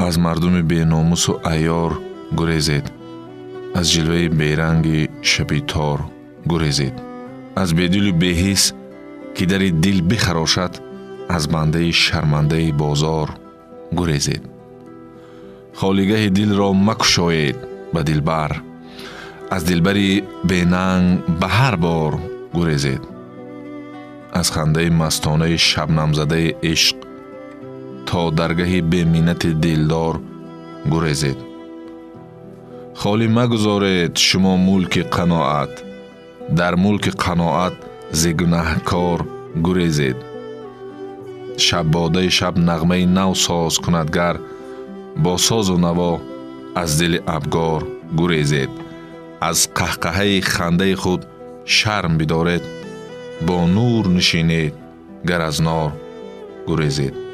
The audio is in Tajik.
Аз мардуми беномусу айёр гурезед, аз ҷилваи беранги шаби тор гурезед. Аз бедилу беҳис, ки дари дил бихарошад, аз бандаи шармандаи бозор гурезед. Холигаҳи дилро макушоед ба дилбар, аз дилбари бенанг ба ҳар бор гурезед. Аз хандаи мастонаи шабнамзадаи ишқ то даргаҳи беминнати дилдор гурезед. Холӣ магузоред шумо мулки қаноат, дар мулки қаноат зи гунаҳкор гурезед. Шаббодаи шаб нағмаи нав соз кунад гар, бо созу наво аз дили абгор гурезед. Аз қаҳқаҳаи хандаи худ шарм бидоред, бо нур нишинед, гар аз нор гурезед.